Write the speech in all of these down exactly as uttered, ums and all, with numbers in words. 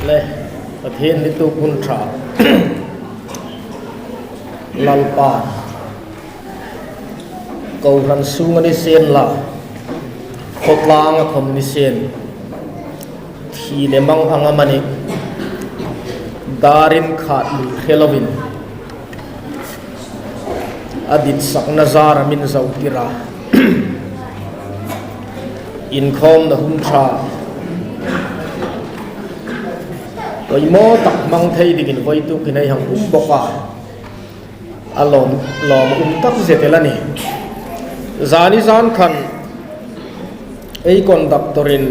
Le, Pathien ni tuok hun ṭha. Lalpa, kohran sunga ni sien la, khawtlanga khawm ni sien, thi le mang anga mani, darin khat lui hre lovin, a ditsakna zara min zo tir a. Inkhawmna hun ṭha poimaw tak hmang thei dingin voitukin ei hang um bawk a. A lawm, lawm um tak zet el a nih. Zani zan khan ei conductor-in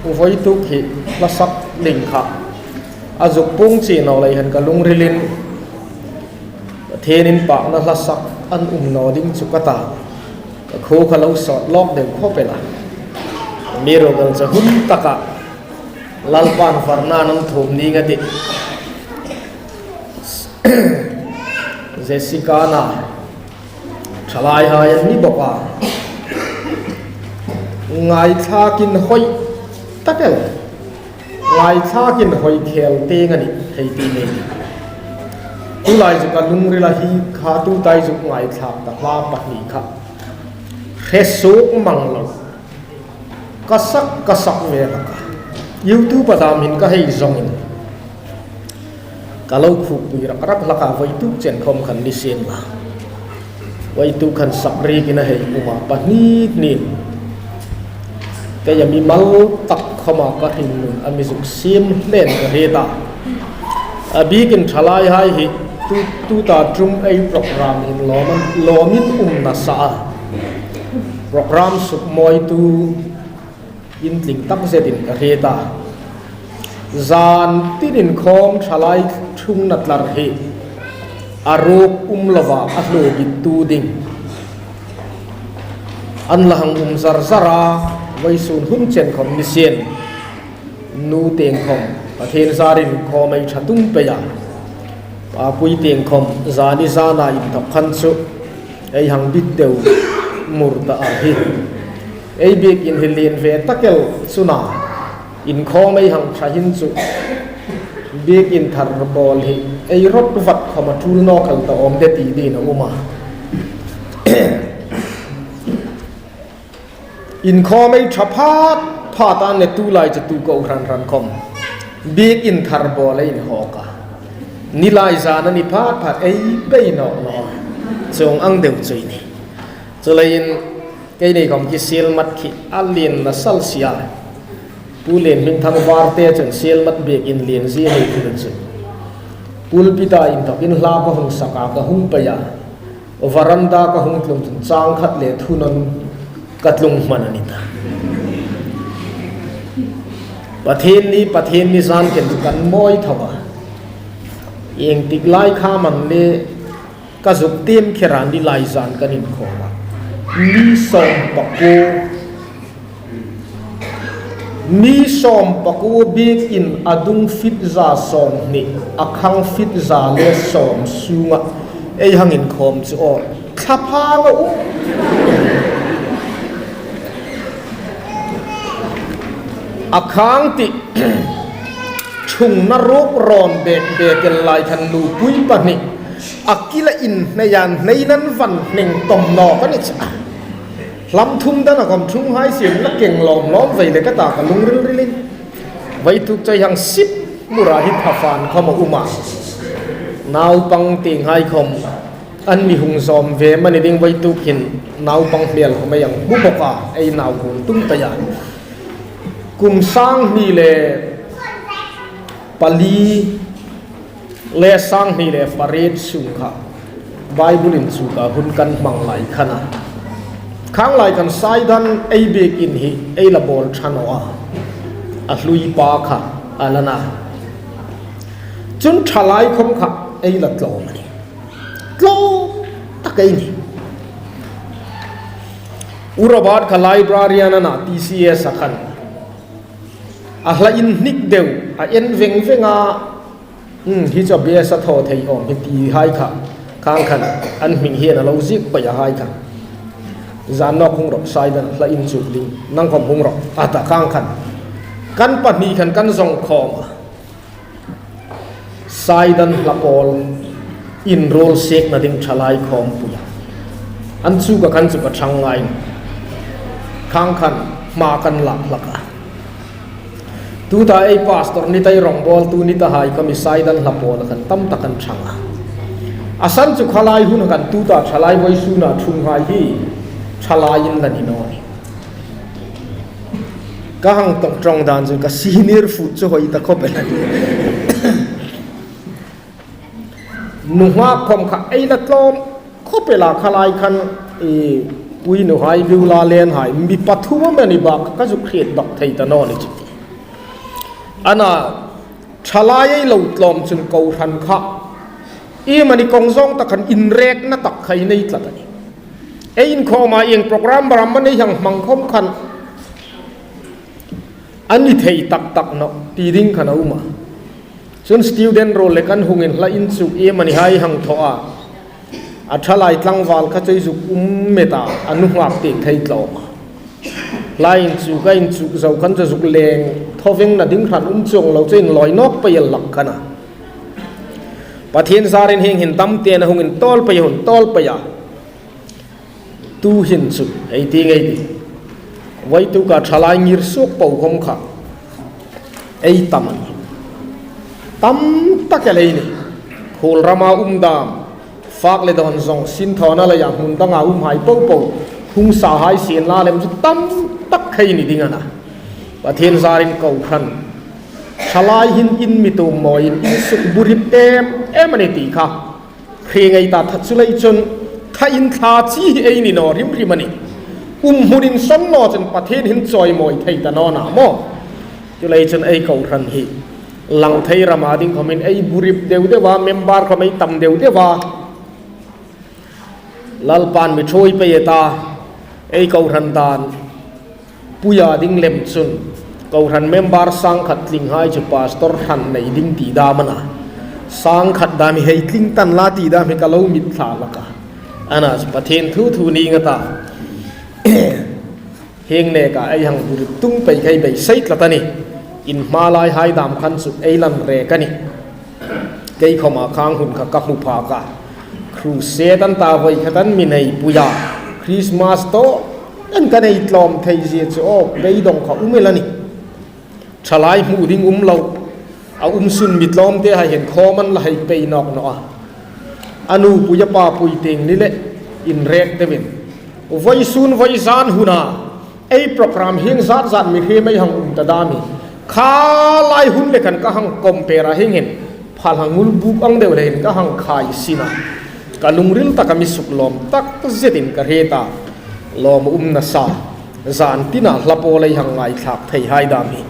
voituk hi hla sak ding kha a zuk puong chie naw lei hin ka lungrilin Pathien inpakna hla sak an um naw ding chu ka ta. Ka khuo kha lo sawt lawk deu khawp el a. Amiruokchu hun taka Lalpan varna an thuom ning a tih. Jessica-na ṭhalaihai an ni bawk a. Ngaithlakin hawi tak el. Ngaithlakin hawi khel tieng a nih, hei ti ni. Tulai chu ka lungrila hi kha tuta zuk ngaithlak ta hla pahni kha hre suok mang lo. Ka sak, ka sak ve hlak a. YouTube-a dam hin ka hei zawngin ka lo khukpui rak rak hlak a, voituk chen khawm khan ni sien la. Voituk khan sak rikin a hei um a, pahni hni. Kei a mimal tak khawma ka hringnun a mi zuk siem hlen ka hriet a. A bikin ṭhalaihai hi tu, tuta ṭum ei program hin lawm an, lawmin um nasa a. Program suk mawitu intling tak zetin ka hriet a. Zan tinin khawm ṭhalai ṭhungna tlar hi a ruok um lova a hlawbittu ding an la hang um zar zar a, vawisun hun chen khawm ni sien. Nu tieng khawm Pathien zarin khawm ei ṭha tum pei a. Papui tieng khawm zani zana inthawk khan chu ei hang bit deu mur ta a hi. Ei biekin hi lien ve tak el chu a na. Inkhawm ei hang ṭha hin chu biekin thar bawl hi ei rawt vat khawma ṭul nawk el ta awm de ti dingin a um a. Inkhawm ei ṭha phat phat a ni, tulai chu tu kohran hran khawm biekin thar bawl ei inhawk a. Ni lai zan a ni phat phat ei bei nawk naw. Chuong ang deu chu a nih. Chuleiin keini khawm khi sielmat khi a lien nasa el si a. Pu Lienhmingthang Varte chun sielmat biekin lien zie hei thil chu. Pulpit-a inthawkin hla ka hung sak a, ka hung pei a. Veranda ka hung tlung chun chang khat le thunawn ka tlung hman a ni ta. Pathienni, Pathienni zan khan kan mawi tho a. Ieng tik lai kha am a ni le ka zuk tiem kher a, ni lai zan kan inkhawm a. Mi sawm pakuo, mi sawm pakuo biekin a dung fit za sawmhni, a khang fit za le sawm sunga ei hang inkhawm chu aw, thlaphang a um. A khang ti ṭhungna ruok rawn bek bek el lai khan nupui pahni a kila inhnei a, hnei nan van hneng tawm nawk a ni chu a. Hlam thum dana khawm ṭhunghai siem la keng lawm lawm vei le ka ta, ka lungril rilin. Voituk chu ei hang sip mur a, hi thafan khawm a um a. Naupang tienghai khawm an mi hung zawm ve mani ding, voituk hin naupang hmel khawm ei hang hmu bawk a, ei nau hung tum pei a. Kum sang hni le pali le sang hni le pariet sung kha Bible inchuk a hun kan hmang lai khan a. Khang lai khan Saidan ei biekin hi ei la bawl ṭha naw a. A hlui pa kha a la na. Chun ṭhalai khawm kha ei la tlawm a nih. Tlawm tak ei nih. U Robert kha librarian a na, T C S a khan. A hla inhnik deu, a en veng veng a, um, hi chu a best a thaw thei awm hi ti hai kha, khang khan, an hming hi a lo ziek pei a hai kha. Zan nawk hung rawh, Saidan hla inchuk ding, nang khawm hung rawh, a ta khang khan. Kan pahni khan kan zawng khawm a. Saidan hla pawl inruol sekna ding thalai khawmpui a. An chu ka kan chu ka ṭhang ngai. Khang khan hma kan lak hlak a. Tuta ei pastor ni ta, ei rongbawltu ni ta hai khawm hi Saidan hla pawl khan tam tak an ṭhang a. A san chu khalai hun khan tuta thalai vawisuna ṭhung hai hi thalai inla ni naw ni. Ka hang tawng ṭawng dan chu ka senior foot chu hoi ta khawp el a nih. Nunghak khawm kha ei la tlawm khawp el a, khalai khan i pui nu hai, biula len hai, mi pathum am a ni bak ka zuk hriet bak thei ta naw ni chu. Ana thalai ei lo tlawm chun kohran kha iemani kawng zawng tak khan inrekna tak kha ei nei tlat a nih. Ei inkhawma ieng program ram am a nei hang hmang khawm khan a ni thei tak tak naw ti ding khan a um a. Chun student ruol le kan hung inhla inchuk iemani hai hang thaw a. A thalai tlangval kha chu ei zuk um met a, a nunghak tieng kha ei tlawm a. Hla inchuk a inchuk zo khan chu zuk leng thaw vengna ding hran um chuong lo chu inlawi nawk pei el lak khan a. Pathien zarin hieng hin dam tein a hung intawl pei, hung tawl pei a. Tuhin chu ei ti ngei ti. Vawituk a thalai ngir suok po khawm kha ei tam a nih. Tam tak el ei nih. Khuol rama um dam, fak le dawn zawng, sinthawna leia hmun danga um hai po po hung sa hai sien la lem chu tam tak kha ei ni ding a na. Pathien zarin kohran thalai hin in mi tum mawiin in suk bu rip em em a nih ti kha hre ngei ta. Tha chu lei chun tha in thla chi hi ei ni naw hrim hrim a nih. Um hmun insawn naw chun Pathien hin chawimawi thei ta naw ni maw. Chu lei chun ei kohran hi lang thei rama ding khawmin ei bu rip deu deu a, member khawm ei tam deu deu a. Lalpan mi ṭhuoi pei ta, ei kohran dan puia ding lem chun kohran member sang khat tling hai chu pastor hran nei ding ti dam a na. Sang khat dam hi hei tling tan la ti dam hi ka lo mit thla hlak a. A na chu Pathien thu thu ni nga ta. Hieng neka ei hang bu rip tum pei kha ei beisei tlat a nih. In hma lai hai dam khan chu ei lan rek a nih. Kei khawma khang hun kha ka hmu phak a. Crusade an ta, voi khat an mi nei pui a. Christmas tawh an ka nei tlawm thei zie chu aw, beidawng kha um el a nih. Thalai hmu ding um lo. A um sun mi tlawmte hai hin khawm an la hei pei nawk naw a. A nupui a papui tieng ni le inrek deuin. Vawisun vawizan huna ei program hieng zat zat mihriem ei hang um ta dam hi khalai hun le khan ka hang compare a, hieng hin phalangul buk ang deu leiin ka hang khai sin a. Ka lungril taka mi suk lawm tak zetin ka hriet a. Lawm um nasa. Zan tina hla pawl ei hang ngaithlak thei hai dam hi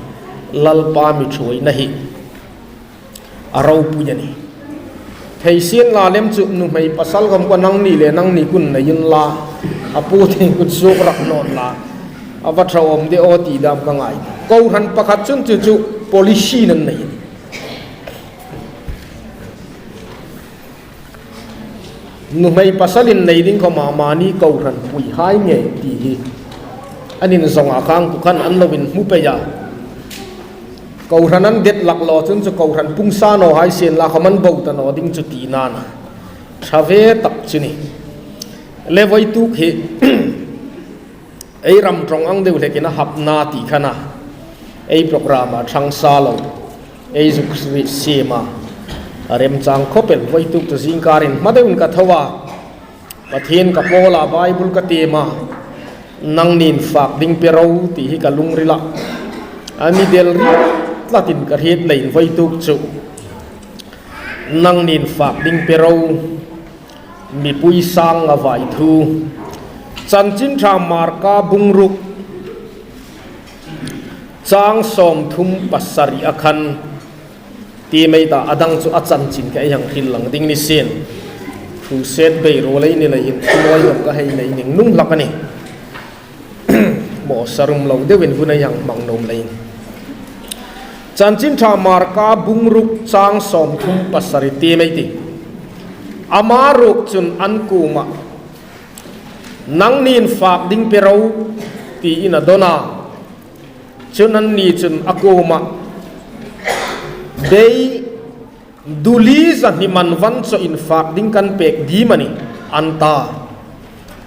Lalpa mi ṭhuoina hi a ropui a nih. Thei sien la lem chu nuhmei pasal khawm kha nangni le nangni kun nei unla, a pu thing kun suok rak naw unla, a va ṭha awm de aw ti dam ka ngai. Kohran pakhat chun chu chu policy an nei. Nuhmei pasalin nei ding khawma mani kohran pui hai nge ti hi an inzawng a, khang tu khan an lo inhmu pei a. Kohran an det lak law chun chu kohran pungsa naw hai sien la khawm an bo ta naw ding chu tina a na. Ṭha ve tak chu ni. Le vawituk hi ei ram ṭawng ang deu hlekin a hapna ti kha a na. Ei program a ṭhang sa lo, ei zuk siem a, a remchang khawp el. Vawituk chu zingkarin hma deuin ka tho a, Pathien ka pawl a, Bible ka tiem a, nangnin fak ding pe ro ti hi ka lungrila a mi del ri tlatin ka hriet leiin vawituk chu nangnin fak ding pe ro. Mipui sang a vai thu. Chanchin Ṭha Marka bung ruk chang sawmthum pasari a khan ti mai ta, a dang chu a chanchin kha ei hang hril lang ding ni sien. Crusade bei ruol ei ni leiin thu mawi lo ka hei nei ning nung hlak a nih. Mawsa rum lo deuin hun ei hang hmang nuom leiin. Chanchin Ṭha Marka bung ruk chang sawmthum pasari ti mai ti. Ama ruok chun an kuoma, nangnin fak ding pe ro, tiin a dawn a. Chun anni chun a kuoma, bei Duli zahni man van chaw in fak ding kan pek ding am a ni, an ta.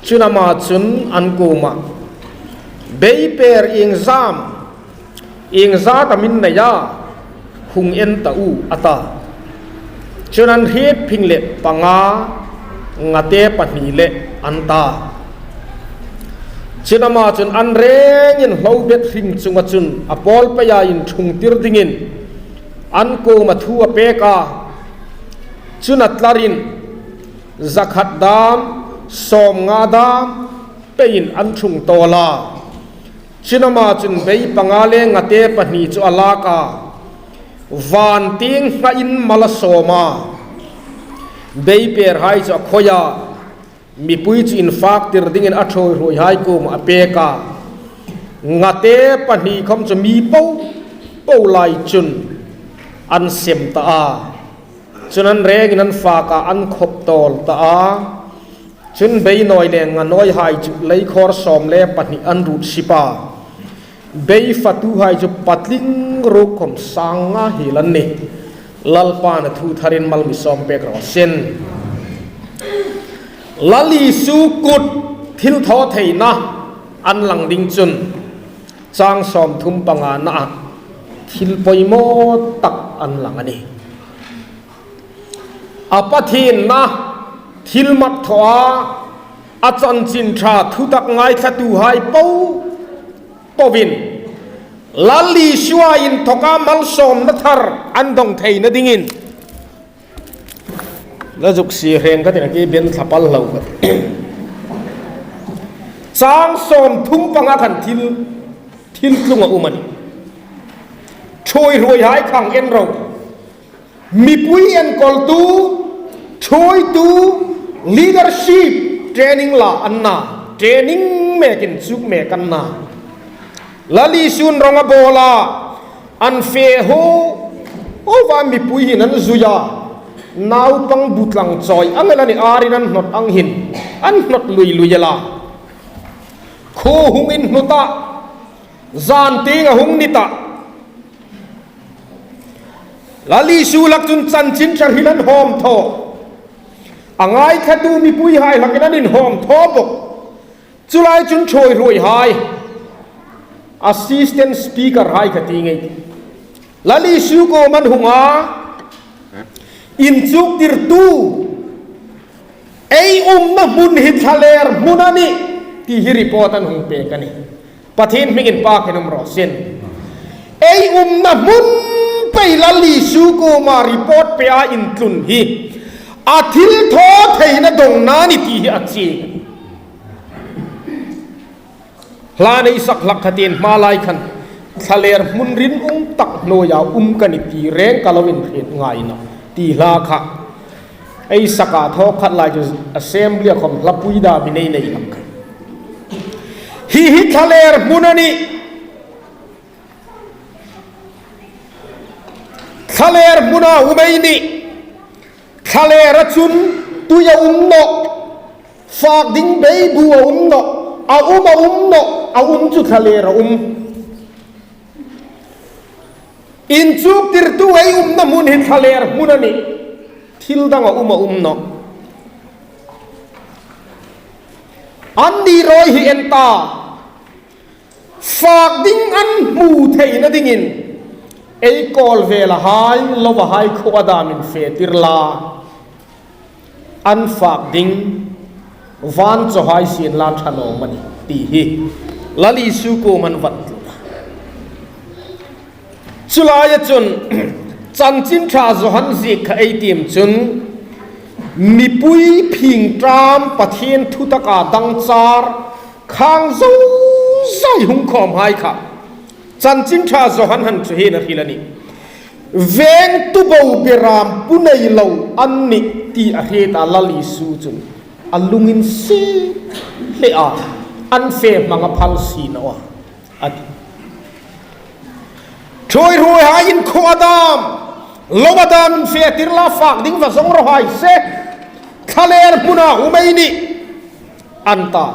Chun ama chun an kuomah, Beiper, ieng zat am, ieng zat am in nei a, hung en ta u, a ta. Chun an hriet phing leh panga ngate pahni leh an ta. Chun ama chun an rengin hlobet hring chunga chun a pawl peia inṭhungtir dingin an kuoma thu a pek a. Chun a tlarin zakhat dam, sawmnga dam peiin an ṭhung tawl a. Chun ama chun bei panga le ngate pahni chu a lak a, van tieng nghain mal a sawm a, beiperhai chu a khoi a, mipui chu infaktir dingin a ṭhuoihruoihai kuomah a pek a. Ngate pahni khom chu mi po po lai chun an sem ta a. Chun an rengin an fak a, an khop tawl ta a. Chun bei nawi le nga nawihai chu leikhawr sawm le pahni an ruot sip a. Bei fatuhai chu patling ruok khom sang nga hiel an nih. Lalpan a thu tharin mal mi sawm pek raw seh. Lal Isu kut thilthawtheina an lang ding chun chang sawmthum pangana thil poimaw tak an lang a nih. A Pathienna thil mak thaw a, a chanchin ṭha thutak ngaithlatuhai po poin Lal Isua inthoka malsawmna thar an dong theina dingin. La zuk si reng ka tina ki ben thla pal lo ka. Chang sawmthum panga khan thil, thil tlung a um a nih. Ṭhuoihruoihai khang en ro. Mipui enkawltu, ṭhuoitu, leadership training la an na, training mek inchuk mek an na. Lal Isu'n rawng a bawl a, an fe ho, ho va mipui hin an zui a, naupang bu tlang chawi ang el a ni arin an hnawt ang hin, an hnawt lui lui el a. Khuo hung inhnu ta, zan tieng a hung ni ta. Lal Isu lak chun chanchin ṭha hril an hawm thaw. A ngaithlatu mipuihai hlakin an inhawm thaw bawk. Chu lai chun ṭhuoihruoihai, assistant speaker hai ka ti ngei. Lal Isu kuomah an hung a, inchuktirtu, ei umna hmun hi thlalêr hmun a nih, ti hi report an hung pêk a nih. Pathien hmingin pâkin um raw seh. Ei umna hmun pei Lal Isu kuoma report pea intlun hi a thilthawtheina dongna ni ti hi a chieng. Hla nei sak hlak khatin hma lai khan thlalêr hmun rinum tak hnuoia um ka ni ti reng ka lo inhriet ngai nawh ti hla kha. Ei saka thaw khat lai chu assembly-a khawm hlapui dam ei nei nei hlak kha. Hi hi thlalêr hmun a nih. Thlalêr hmuna um ei nih. Thlalêra chun tui a um nawh. Fak ding beibu a um nawh. A um a um nawh. A um chu thlalêra um. Inchuktirtu ei umna hmun hi thlalêr hmun a nih. Thil dang a um a um nawh. Anni rawi hi en ta. Fak ding an hmu theina dingin ei kawlvelahai, lovahai khuo a damin fetir la. An fak ding van chawhai sien la ṭha naw am a nih ti hi Lal Isu kuomah an va tlun a. Chu laia chun chanchin ṭha Johan ziek kha ei tiem chun mipui phingṭam Pathien thu taka dangchar khang zozai hung khawmhai kha chanchin ṭha Johan han chu hin a hril a nih. Vengtu bo beram pu nei lo an nih ti a hriet a Lal Isu chun a lunginsiet hle a, an fe hmang a phal si naw a. A ti. Ṭhuoihruoihai in khuo a dam, lo a damin fetir la fak ding va zawng raw hai se. Thlalêr hmuna um ei nih. An ta.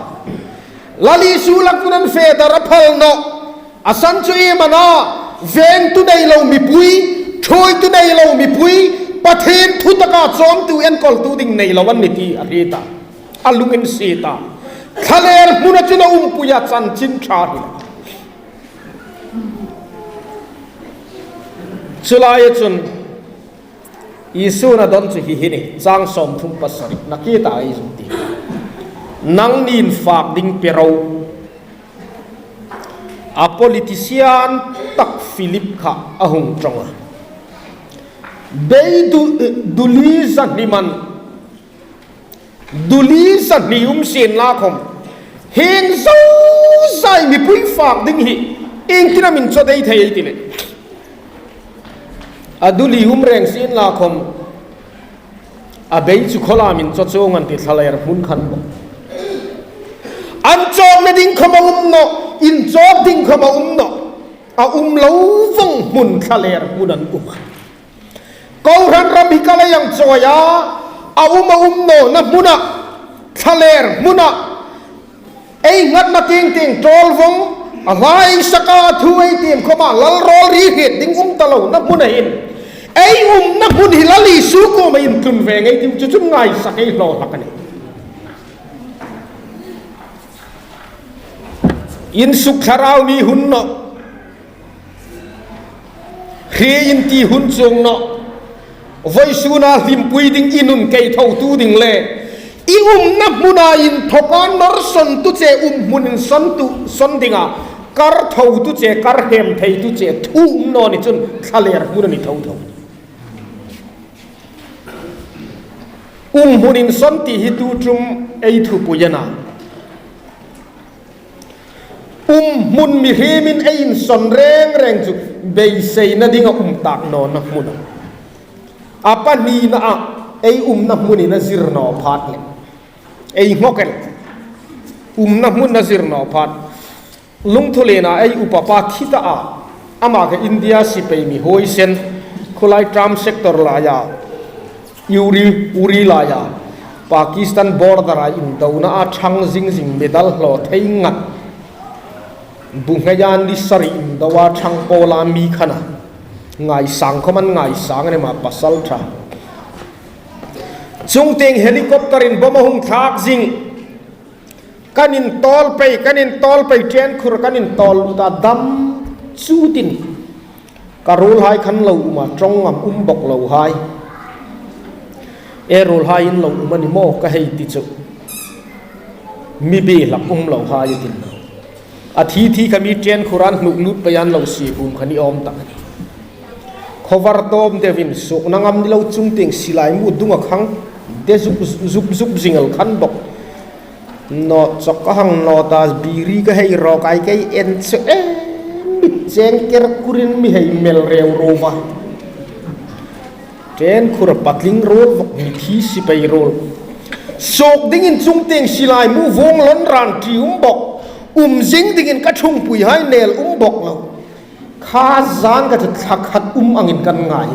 Lal Isu lak chun an fe dar a phal nawh. A san chu iem a na, vengtu nei lo mipui, ṭhuoitu nei lo mipui, Pathien thu taka chawmtu enkawltu ding nei lo an ni ti a hriet a. A lunginsiet a. Thlaler hmuna chun a umpui a, chanchin ṭha hi. Chu laia chun Isu'n a dawn chu hi hi ni, chang sawmthum pasari, nakie ta ei zuk ti. Nangnin fak ding pe ro. A politician tak Philip kha a hung ṭawng a. Bei du, duli zahni man. Duli zahni um sien la khom. Hieng zo zai mipui fak ding hi. Iengtin am in chaw dei thei ei ti le. A duli um reng sien la khom. A bei chu khawlam in chaw chuong an ti, thlaler hmun khan bawk. An chawkna ding khom a um nawh, inchawk ding khom a um nawh. A um lo vawng hmun thlaler hmun an um a. Kohran ram hi ka lei ang chawi a, a um a um nawna hmuna, thlaler hmuna, ei nghatna tieng tieng ṭawl vawng, a hla ei sak a, thu ei tiem khawma, lal rawl ri hriet ding um ta lona hmuna hin, ei umna hmun hi Lal Isu kuoma intlun ve ngei tiu chu chun ngaisak ei hlaw hlak a nih. Insuk thlarau mi hun nawh. Hre inti hun chuong nawh. Vawisuna hlimpui ding, i nun kei thotu ding le i umna hmuna inthawka nawr sawntu che, um hmun insawntu, sawn dinga kar thotu che, kar hemtheitu che thu um naw ni chun thlaler hmun a ni tho tho. Um hmun insawn ti hi tu ṭum ei thupui a na. Um hmun mihriemin ei insawn reng reng chu beiseina dinga um tak nawna hmun a. A pahnina a, ei umna hmunin a zir naw phat le. Ei nghawk el. Umna hmun a zir naw phat. Lungthulina ei upa pa thi ta a. Ama kha India sipai mi huoisen. Khulai Tram sector laia. Uri, Uri laia Pakistan border-a indona a ṭhang zing zing, medal hlaw thei ngat. Bu ngheia ni sari indoa ṭhang pawla mi khan a. Ngaisang khawm an ngaisang a ni ma, pasal ṭha. Chungtieng helicopter-in bomb a hung thlak zing. Kan intawl pei, kan intawl pei, ṭian khur kan intawl lut a, dam chutin. Ka ruolhai khan lo um a, ṭawng ngam um bawk lo hai. E ruolhai in lo um a ni maw ka hei ti chu. Mi be hlak um lo hai a tin. A thi thi kha mi ṭian khur an hnuk lut pei an lo sie bum kha ni awm tak a ni. Khawvar tawm deuin suokna ngam ni lo, chungtieng silai mu dunga khang de zup zup zup zing el khan bawk. Nawt chawk ka hang nawt a, biri ka hei rawk ai, kei en chu e, mit cheng ker kurin mi hei mel reu ro va. Ṭian khur patling ruol vawk, mi thi sipai ruol. Suok dingin chungtieng silai mu vawng lawn ran ṭi um bawk. Um zing dingin ka ṭhungpuihai nel um bawk lo. Kha zan kha chu thla khat um angin kan ngai.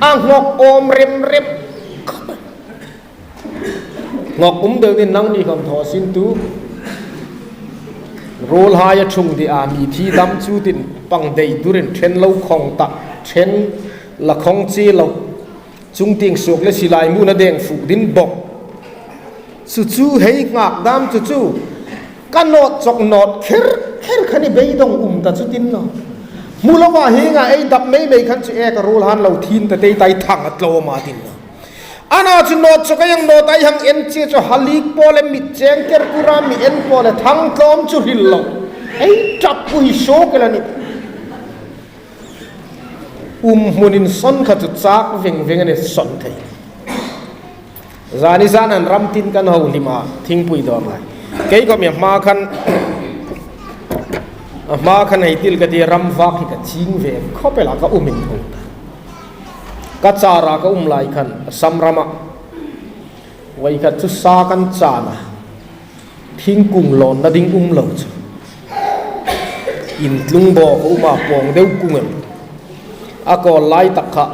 A nghawk awm rem rem. Nghawk um deuin nangni khawm thaw sin tu. Ruolhai a ṭhung ding a, mi thi dam chutin pang dei durin ṭhen lo khawng ta, ṭhen la khawng che lo. Chungtieng suok le silai muna deng fuk din bawk. Chu chu hei nghak dam chu chu. Ka nawt chawk nawt kher kher kha ni, beidawng um ta chu tin lo. Hmu lova hienga ei dap mei mei khan chu e ka ruolhan lo thin ta tei tai thang a tlo ma tin lo. Ana chu nawt chawk ei ang nawt ei hang en che chu halik pawl le mit cheng ker kura mi en pawl le thang tlawm chu hril lo. Ei ṭap pu hi suok el a ni. Um hmun insawn kha chu chak veng veng a ni, sawn thei. Zani zan an ram tin kan ho hlim a, thingpui dawn lai. Kei khawm a hma khan, a hma khan hei ti el ka ti, ram vak hi ka ching ve khawp el a, ka um in thung ta. Ka chara ka um lai khan, Assam rama. Voi khat chu sa kan chan a. Thingkung lawnna ding um lo chu. Intlung bawk a um a, pawng deu kung em. A kawl lai tak kha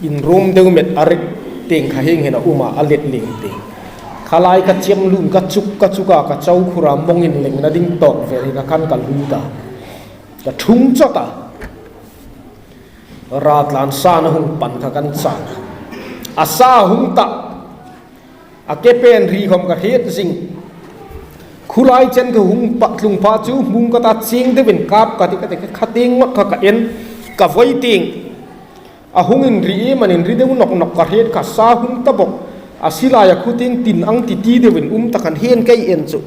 inrum deu met a rik tieng kha hieng hin a um a, a let lem tieng. Kha lai kha chem lun ka chuk ka chuk a, ka chau khura mawng inlengna ding tawk vel hi ka khan ka lut a. Ka thung chawt a. Ratlan san a hung pan kha kan chan. A sa hung ta, a ke pen ri khom ka hriet zing. Khulai chen ka hung pa, tlung pa chu hmung ka ta, chieng deuin kap ka ti, ka ti, kha tieng ngot kha ka en, ka voi tieng. A hung inri, i man inri deu nawk nawk ka hriet kha, sa hung ta bok. A silai a khu tieng tin ang ti ti deuin um ta khan hien kei en chu.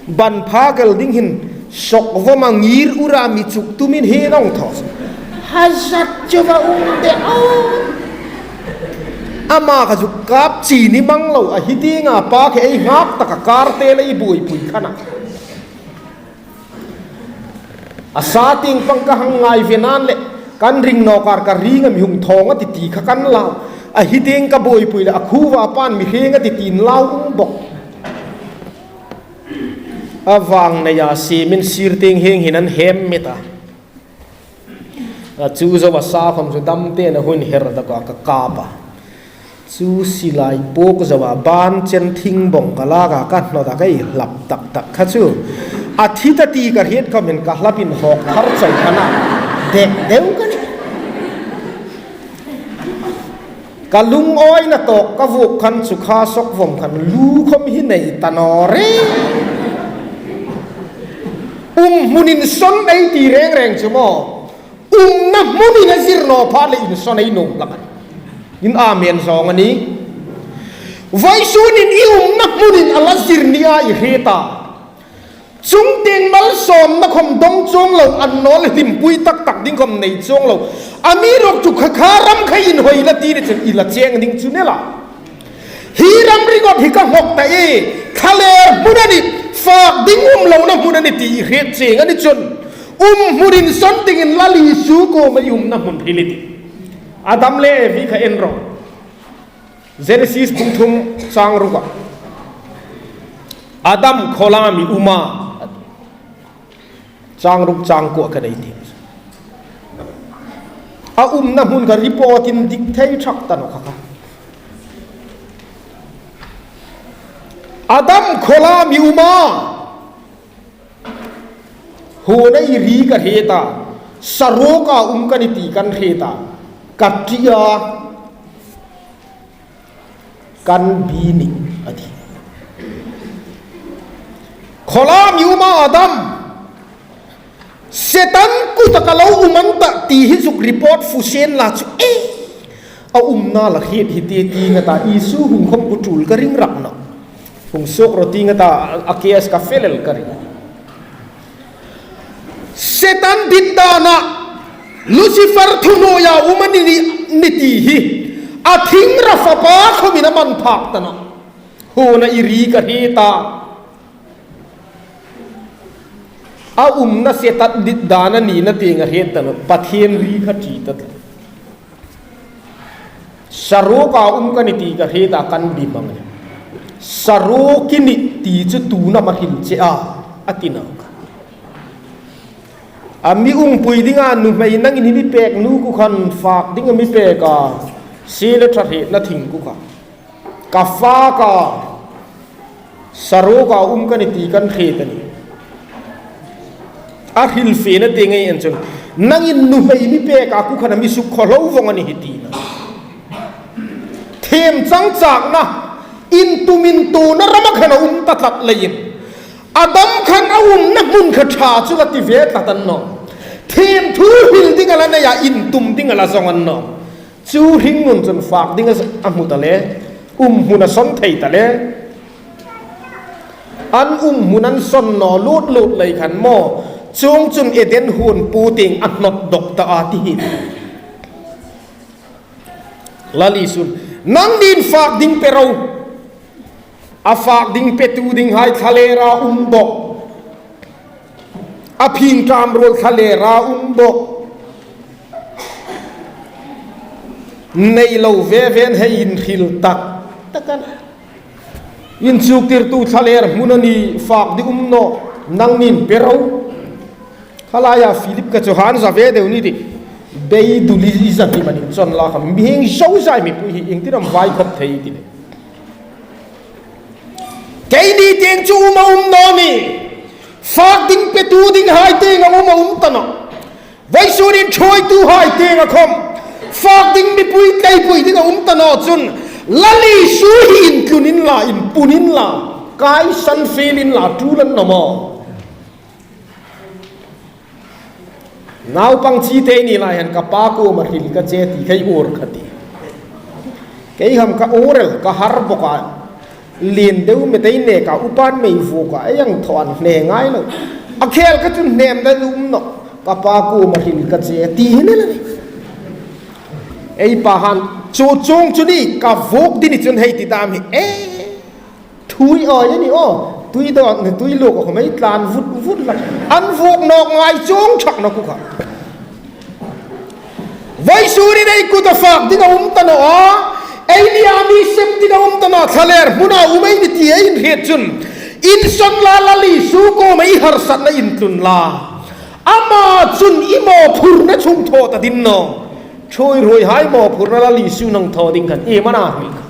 Ban pha kel ding hin sok vawm a ngir ura mi chuk tumin hi nong thaw. Hazat chu va um de o. Ama kha chu kap chi ni mang lo a, hi tienga pa khe ei ngak taka kar te lei buoipui khan a. A sa tieng pang ka hang ngai ve nan le kan ring naw kar ka ring a mi hung thawng a ti ti kha kan lau. A hi tieng ka buoipui le a khu va pan mi hring a ti tin lau um bok. A vang nei a si min sir tieng hieng hin an hem mi ta. A chu zo a sa khom chu dam te na hun her da ka ka kap a. Chu silai pawk zo a ban chen thing bawng ka lak a ka hnawt a ka ei hlap tak tak kha chu. A thi ta ti ka hriet khom hin ka hlapin hawk thar chau khan a. Dek deu ka ni. Ka lungawina tawk ka vuok khan chu kha sok vawm khan lu khom hi nei ta naw re. Um hmun insawn ei ti reng reng chu maw. Umna hmun in a zir naw pha le insawn ei nuom hlak a nih. In amen zawng a nih. Vawisun in i umna hmun in a la zir nia i hriet a. Chungtieng malsawmna khom dawng chuong lo, an nawl hlimpui tak tak ding khom nei chuong lo. Amiruokchu kha kha ram kha inhawi la ti ni chun i la cheng ding chu ni la. Hi ram ringawt hi ka nghawk ta e, thlalêr hmun a nih, fak ding um lona hmun a nih ti i hriet chieng a ni chun, um hmun insawn dingin Lal Isu kuoma i umna hmun hril i tih. Adam le Evi kha en ro. Genesis bung thum chang ruka. Adam, khawlam i um a? Chang ruk chang kuo ka nei ti. A umna hmun kha report-in dik thei thak ta naw kha kha. Adam, khawlam i um a? Huona i ri ka hriet a, saruoka um ka ni ti kan hriet a, ka ṭi a, kan bi ning a ti. Khawlam i um a Adam? Setan kuta ka lo um an tah ti hi zuk report fusien la chu e. A umna la hriet hi ti ti nga ta, Isu hung khom ku tul ka ring rak naw. Hung suok ro ti nga ta, a case ka fe lel ka ring. Setan dit dana Lucifer thuhnuoia um a ni, ni, ni ti hi a thingra fapa khomin a man phak ta naw. Huona i ri ka hriet a. A umna Setan dit dana ni na ti nga hriet ta naw. Pathien ri kha ṭi ta ta. Saruoka um ka ni ti ka hriet a, kan bi mang a nih. Saruok i nih ti chu tu'n am a hril che a, a ti naw kha. A mi umpui dinga nuhmei nangin i mi pek nu ku khan fak ding a mi pek a, sie le ṭha hrietna thing ku kha. Ka fak a, saruoka um ka ni ti kan hriet a nih. A hril fena te ngei en chun, nangin nuhmei mi pek a ku khan a mi suk khawhlo vawng a ni hi ti na. Thiem chang chakna, intum intuona rama khan a um ta tlat leiin, Adam khan a umna hmun kha ṭha chu la ti ve tlat an naw. Thiem thu hril ding a la nei a, intum ding a la zawng an naw. Chu hringnun chun fak ding a, a hmu ta le, um hmun a sawn thei ta le. An um hmun an sawn naw lut lut lei khan maw, chuong chun Eden huon pu tieng a hnawt dawk ta a ti hi. Lal Isun, nangnin fak ding pe ro. A fak ding petu dinghai thlalera um bok. A phingṭam ruol thlalera um bok. Nei lo ve ven hei inhril tak tak a na. Inchuktirtu thlaler hmun a ni, fak ding um naw, nangnin pe ro. Khalaia Philip kha chu han za ve deu ni ti. Beiduli i za ti manin chawn la kha, mihing zozai mipui hi iengtin am vai khop thei ti le. Keini tieng chu um a um naw ni. Fak ding petu dinghai tieng a um a um ta naw. Vawisun inthuoituhai tieng a khom fak ding mipui tleipui ding a um ta naw chun, Lal Isu hi intlun inla, inpun inla, kaisan fel inla, tul an naw maw? Naupang chite ni lai hin ka pa kuoma hril ka che ti khai ur kha ti. Kei ham ka ur el ka har bawk a. Lien deu met ei nek a, upan mei vuok a, ei ang thaw an hne ngai lo. A khel kha chun hnemna um naw. Ka pa kuoma hril ka che ti hi ni la ni. Ei pa han chu chuong chu ni ka vuok ti ni chun hei ti dam hi. E, thui awi a ni aw. Tui dawn, tui luk a khawm ei tlan vut vut la. An vuok nawk ngai chuong chuong naw ku kha. Vawisun hin ei kuta fak ding a um ta naw a. Ei nia mi sem ding a um ta naw a. Thlaler hmuna um ei ni ti ei inhriet chun, insawn la Lal Isu kuoma i harsatna intlun la. Ama chun i mawphurna chungthaw ta ding naw. Ṭhuoiruoihai mawphurna Lal Isu hang thaw ding khan iem a na hril kha.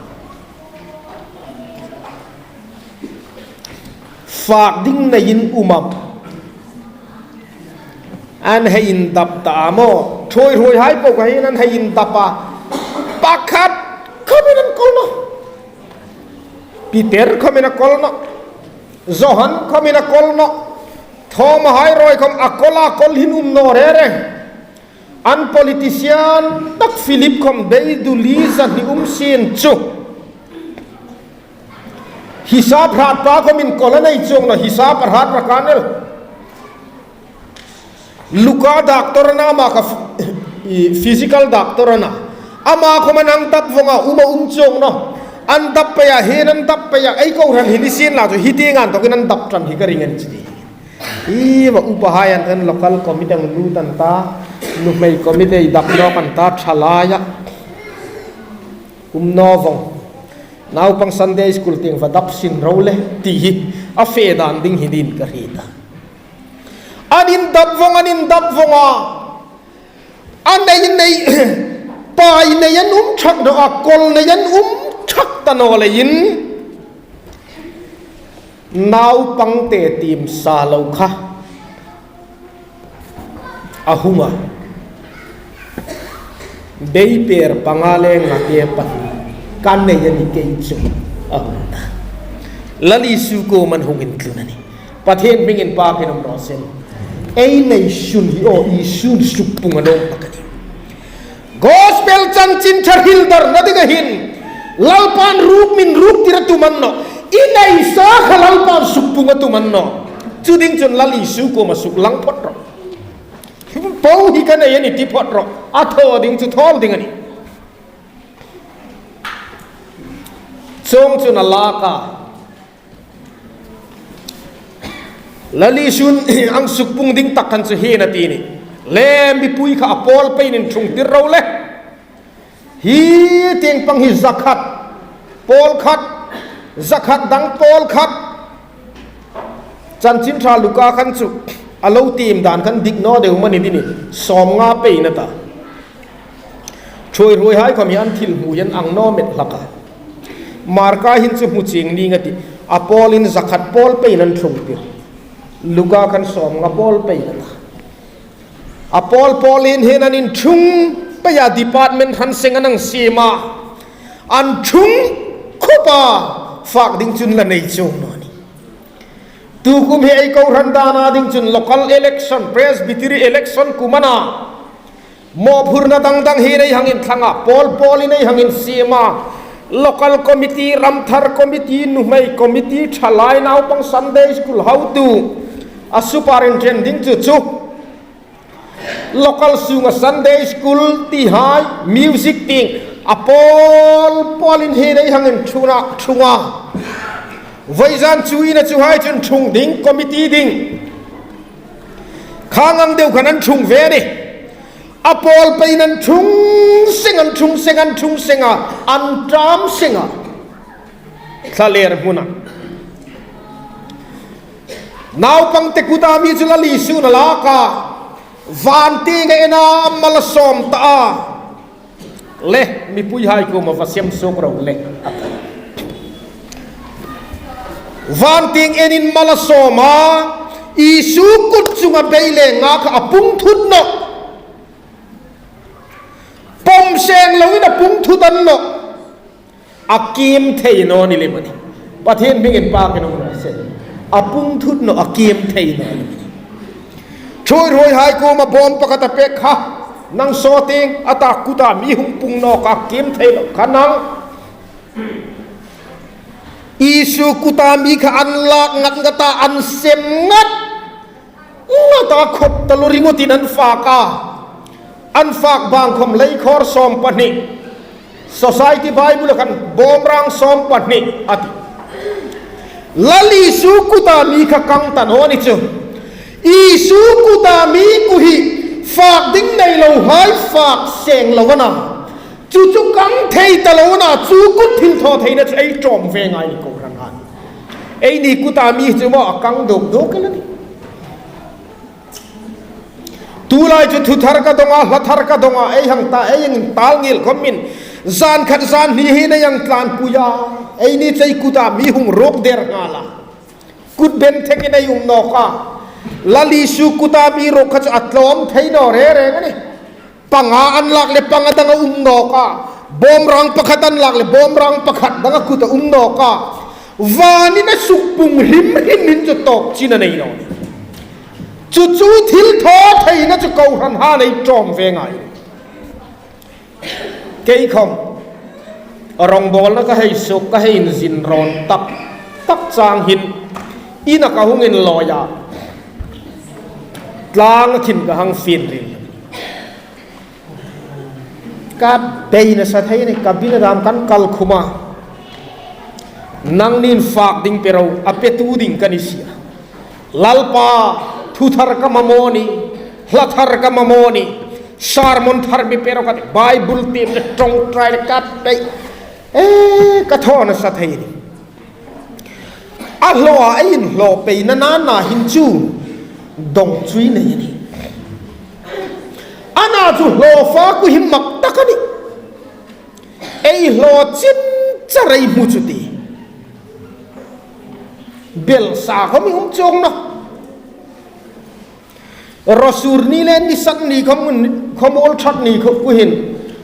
Fak ding neiin um am? An hei indap ta am aw? Ṭhuoiruoihai po kha hin an hei indap a. Pakhat khawmin an kawl naw. Peter khawmin a kawl naw. Johan khawmin a kawl naw. Thawmahai rawi khawm a kawl a, kawl hin um naw reng reng. An politician tak Philip khawm beidawng li zat hi um sien chu. Hisap hrat pa khawmin kawl a nei chuong naw, hisap a hrat ra kan el. Luka doctor a na, ama kha f-, i, physical doctor a na. Ama khawm an dap vong a, um a um chuong naw. An dap pei a, hin an dap pei a, ei kohran hi ni sien la chu hi ti ngan tawkin an dap ṭan hi ka ring a ni chi. Hi va upahai an, an local committee ang lut an ta, nuhmei committee dap nawk an ta, ṭhalaia. Um naw vong. Naupang Sunday school tieng va dap sin ro le, ti hi. A fe dan ding hi niin ka hriet a. An indap vong, an indap vong a. A nei nei, pai nei an um chuong naw a, kawl nei an um chuong ta naw leiin. Naupangte tiem sa lo kha a hung a. Beiper panga le ngate pahni ka nei a ni kei chu a hung ta. Lal Isu kuoma hung intlun a nih. Pathien hmingin pakin um raw se. Ei nei sun hi aw, Isun sukpung a nawm tak a nih. Gospel chanchin ṭha hril darna dinga hin Lalpan ruk min ruk tir a tum a ni naw. I nei sa kha Lalpan sukpung a tum a ni naw. Chu ding chun Lal Isu kuoma suklang phawt rawh. Po hi ka nei a ni ti phawt rawh. A thaw ding chu thaw ding a nih. Chuong chun a lak a. Lal Isun ang sukpung ding tak khan chu hin a ti a nih. Le mipui kha a pawl peiin ṭhungtir ro le. Hi tieng pang hi zakhat, pawl khat, zakhat dang pawl khat. Chanchin Ṭha Luka khan chu a lo tiem dan khan dik naw deu mani ding a nih. Sawmnga peiin a ta. Ṭhuoiruoihai khawm hi an thil hmu an ang naw met hlak a. Marka hin chu hmu chieng ning a tih. A pawlin zakhat pawl peiin an ṭhungtir. Luka khan sawmnga pawl peiin a ta. A pawl pawlin hin an inṭhung pei a, department hran seng an hang siem a. An ṭhung khawp a, fak ding chun la nei chuong naw a nih. Tukum hi ei kohran dana ding chun local election, Presbytery election kum a na. Mawphurna dang dang hi ei hang inthlang a, pawl pawlin ei hang insiem a. Local committee, ramthar committee, nuhmei committee, ṭhalai, naupang Sunday school hotu. A superintendent ding chu chu. Local sunga Sunday school tihai, music tieng, a pawl pawlin hi ei hang inṭhung a, ṭhung a. Vawizan chu ina chuhai chun ṭhung ding, committee ding. Khang ang deu khan an ṭhung ve a nih. A pawl peiin an ṭhung seng, an ṭhung seng, an ṭhung seng a, an ṭam seng a. Thlaler hmuna. Naupangte kuta mi chu Lal Isun a lak a. Van tieng a en a, mal a sawm ta a. Le, mipuihai kuoma va sem suok ro le. Van tieng enin mal a sawm a. Isu kut chunga beileng nga kha a pung thut nawh. Pawm seng loin a pung thut a ni nawh. A kiem thei naw ni lem a nih. Pathien hmingin pâkin um raw se. A pung thut naw a kiem thei naw ni. Thuoiruoihai kuoma bâwm pakhat a pêk kha. Nang saw tieng a ta kuta mi hung pung nawk a kiem thei lo kha nang. Isu kuta mi kha an lâk ngat ngat a, an sem ngat ngat a, khop taluo ringawtin an fâk a. An fâk bang khawm leikhawr sawm pahni. Society Bible khan bâwmrâng sawm pahni a ti. Lal Isu kuta mi kha kang ta naw ni chu. Isu kuta mi kuo hi fâk ding nei lohai fâk seng lo a na. Chu chu kang thei ta lo a na, chu kut thilthawtheina chu ei ṭawm ve ngai ni kohranhai. Eini kuta mi chu maw a kang dawk dawk el a nih. Tulai chu thu thar ka dawng a, hla thar ka dawng a, ei hang ta, ei hang intal ngil khawmin, zan khat zan hni hin ei hang tlanpui a, eini chu ei kuta mi hung ruok der nghal a. Kut ben thengin ei um nawk a. Lal Isu kuta mi ruok kha chu a tlawm thei naw reng reng a nih. Panga an lâk le panga dang a um nawk a. Bâwmrâng pakhat an lâk le bâwmrâng pakhat dang a kut a um nawk a. Vânin a sukpung hrim hrimin chu tawk chin a nei naw. Chu chu thilthawtheina chu kohranhai ei ṭawm ve ngai. Kei khawm rawngbâwlna ka hei suok, ka hei inzin rawn tak tak chang hin ina ka hung inlawi a. Tlâng a khin ka hang finril. Ka bei nasa thei a nih, ka bina dâm kan kal khum a. Nangnin fâk ding pe ro, a petu ding ka ni si a. Lalpa, thu thar ka mamaw a nih, hla thar ka mamaw a nih, sermon thar mi pe ro ka ti, Bible tiem le ṭawngṭai le ka bei. E, ka thaw nasa thei a nih. A hlaw a, ei inhlaw peina nana hin chu dawng chu ei nei a nih. Ana chu hlaw fa kuo hi mak tak a nih. Ei hlaw chin char ei hmu chu ti. Belsa khawm ei um chuong nawh. Rawsur ni le ni san ni khawm, khawmuol ṭhat ni kha kuo hin,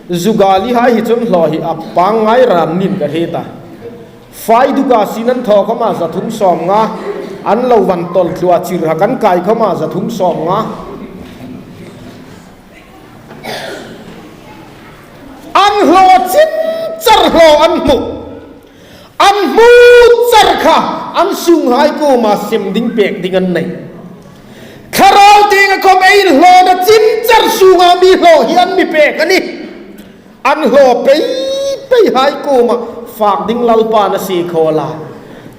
zugalihai hi chun hlaw hi a pangngai ram nin ka hre ta. Fai duka sin an thaw khawma za thum sawmnga, an lo van tawl thlua chirhak an kai khawma za thum sawmnga. An hlaw chin char hlaw an hmu. An hmu char kha an sunghai kuoma sem ding pêk ding an nei. Thlarau tienga khawm ei inhlawna chin char sunga mi hlaw hi an mi pêk a nih. An hlaw pei peihai kuoma fâk ding Lalpan a sie khawl a.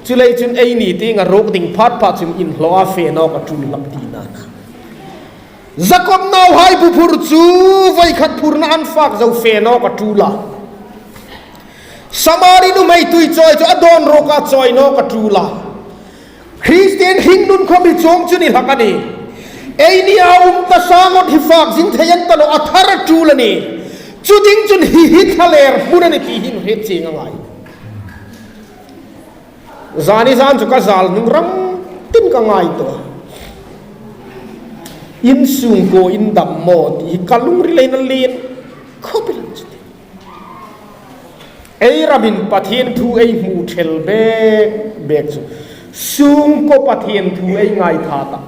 Chuleiin chun eini tienga ruok ding phat pha chun inhlaw a fe nawk a ṭul hlak tina. Jakob nauhai bu phur chu voi khat phurna an fâk zo fe nawk a ṭul a. Samari nuhmei tui chawi chu a dawn ruok a chawi nawk a ṭul a. Kristien hringnun khawm hi chuong chu ni hlak a nih. Eini a um ta sa ngot hi fâk zing thei an ta naw a, thar a ṭul a nih. Chu ding chun hi hi thlalêr hmun a nih ti hi hriet chieng a ngai. Zani zan chu ka zal hnung ram tin ka ngaituo a. Insung kuo in dam maw ti hi ka lungril a lien khawp el chu ti. Ei ramin Pathien thu ei hmu thel bek bek chu sung kuo Pathien thu ei ngaitha ta.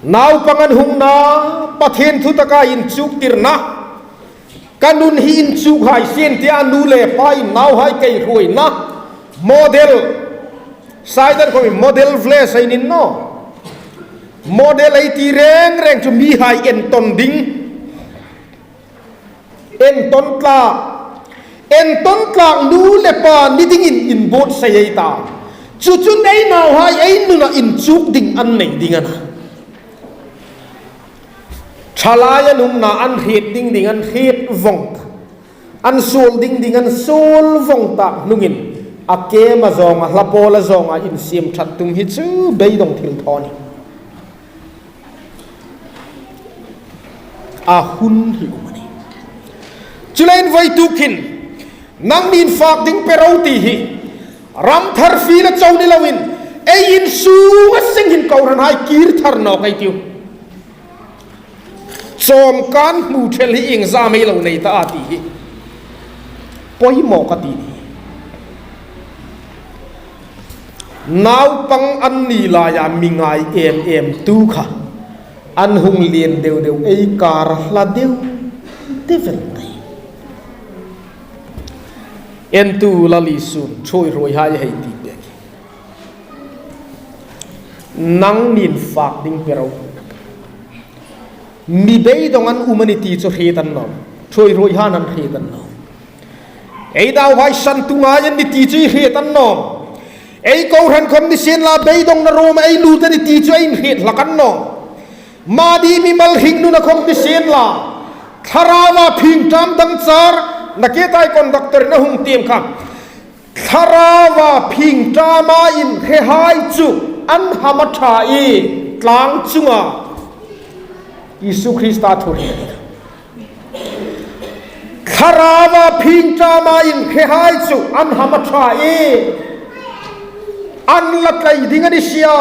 Naupang an hungna, Pathien thu taka inchuktirna, ka nun hi inchuk hai sien tia nu le pa in nauhai kei hruoina, model, Saidan khawm model village ei ni naw. Model ei ti reng reng chu mihai entawn ding. Entawn tlak, entawn tlak nu le pa ni dingin inbuotsai ei ta. Chu chun ei nauhai ei nuna inchuk ding an nei ding a na. Thalai an umna an hriet ding ding an hriet vawng ta. An suol ding ding an suol vawng ta hnungin a kema zawnga, hla pawla zawnga insiem ṭhat tum hi chu beidawng thil thaw a nih. A hun hi um a nih. Chuleiin vawituk hin nangnin fâk ding pe ro ti hi ram thar fiel a chau ni loin ei insunga seng hin kohranhai kir thar nawk ei tiu. Chawmkân hmu thel hi iengzam ei lo nei ta a ti hi. Poimaw ka ti ni. Naupang an ni laia mi ngai em em tu kha an hung lien deu deu ei kar hla deu deu vel tei. Entu Lal Isun thuoi ruoi hai hei ti pek. Nangnin fak ding pe ro. Mi beidong an um a ni ti chu hriet an nawm. Thuoi ruoi han an hriet an nawm. Ei nauhai san tu ngai an ni ti chu ei hriet an nawm. Ei kohran khom ni sien la beidongna ruoma ei lut a ni ti chu ei hriet hlak an nawm. Mani mimal hringnuna khom ni sien la. Thlaraua phingṭam dang char na ke tai conductor na hung tiem kha. Thlaraua phingṭama inhrehai chu an hama ṭha e tlang chunga. Isu Krista thu hi. Thlaraua phingṭama inhrehai chu an hama ṭha e. An la tlai ding a ni sia.